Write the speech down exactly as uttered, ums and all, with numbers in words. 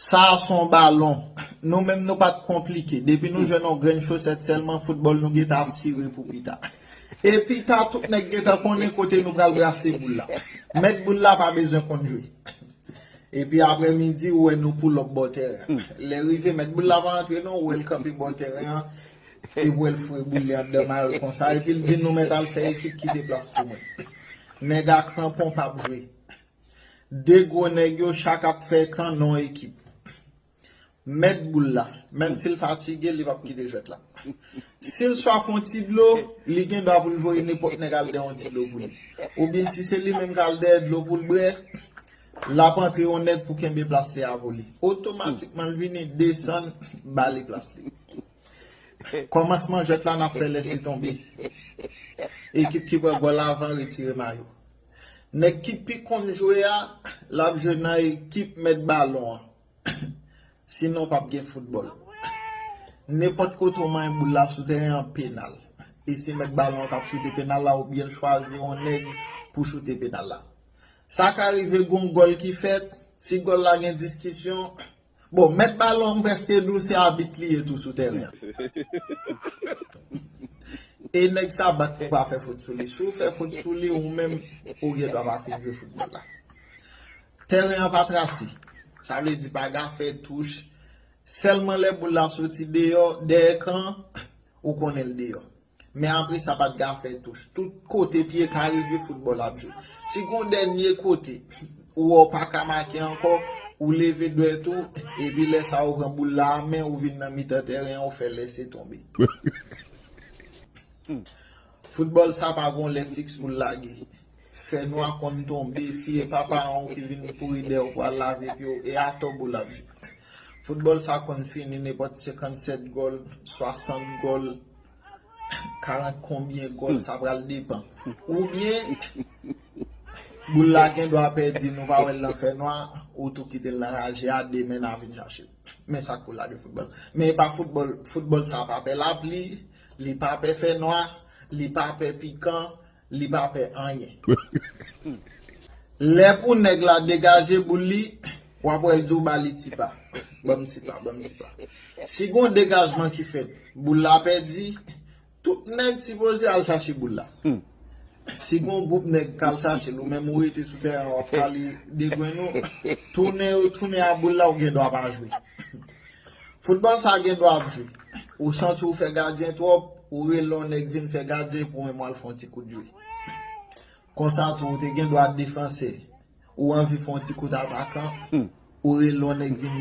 Sa a se yon balon. Nou menm nou pa t konplike. Depi nou jwenn yon grenn chosèt sèlman, foutbòl nou gentan ap sire pou pita. E pita, tout nèg gentan konnen kote nou pral brase boul la. Mèt boul la pa bezwen konn jwe. Epi aprè midi, ou wè nou pull up bò tèren an. Lè rive, mèt boul la pa antre non, ou wè l kanpe bò tèren an. Epi w wè l foure boul li anndan mayo l konsa. Epi l di nou mèt al fè ekip kite plas pou mwen. Nèg a kranpon p ap jwe. De gwo nèg yo chak ap fè kan nan ekip. Mèt boul la, menm si l fatige, li p ap kite jwèt la. Si l swaf yon ti dlo, li gen dwa pou l voye nenpòt nèg al dèyè yon ti dlo pou li. Oubyen si se li menm k al dèyè dlo pou l bwè, l ap antre yon nèg pou kenbe plas li a pou li. Otomatikman, l vini desann, ba li plas li. Kòmansman jwèt la, n ap fè lèse tonbe. Ekip ki pran gòl avan retire mayo. Nèg ki pi konn jwe a, l ap jwe nan ekip mèt balon an. Sinon, p ap gen foutbòl. Nenpòt kote w manyen boul la sou tèren an, penal. E se mèt balon an k ap choute penal la, oubyen l chwazi yon nèg pou choute penal la. Sa ka rive gon gòl ki fèt, si gòl la gen diskisyon, bon, mèt balon an, m prèske di w se abit li ye tou sou tèren an. E nèg sa bat pou pa fè fot sou li. Si w fè fot sou li, ou menm, ou gen dwa pa fin jwe foutbòl la. Tèren an pa trase. Sa vle di pa gen afè touch. Sèlman lè boul la soti deyò, dèyè kan, ou konnen l deyò. Men apre sa, pa t gen afè touch. Tout kote pye ka rive, foutbòl ap jwe. Si gon dènye kote, ou wè w pa ka make ankò, ou leve dwèt ou, epi lè sa ou pran boul la a men, ou vin nan mitan tèren an, ou fè lèse tonbe. Foutbòl sa pa gon lè fiks pou l lage. Fènwa konn tonbe, si e pa paran w ki vin kouri dèyè w pou al lave pye w, e atò boul ap jwe. Foutbòl sa konn fini nenpòt senkannsèt gòl, swasant gòl, karant konbyen gòl, sa pral depann. Oubyen, boul la gen dwa pèdi, nou pa wè l nan fènwa, ou tou kite l nan raje a, demen n a vin chache l. Men sa k pou lage foutbòl. Men e pa foutbòl, foutbòl sa pa pè lapli, li pa pè fènwa, li pa pè pikan, li pa pè anyen. Lè pou nèg la degaje boul li, w ap wè l di w ba li ti pa. Ban m ti pa, ban m ti pa. Si gon degajman ki fèt, boul la pèdi, tout nèg sipoze al chache boul la. Si gon gwoup nèg k al chache l, ou menm ou rete sou tèren an, w ap pale de grenn ou, tounen yo tounen a boul la, ou gen dwa pa jwe. Foutbòl sa gen dwa ap jwe. Ou santi w fè gadyen twòp, ou rele yon nèg vin fè gadyen pou w menm w al fè yon ti kout jwe. Konsa tou, ou te gen dwa defansè. Ou anvi fè yon ti kout atakan, ou rele yon nèg vin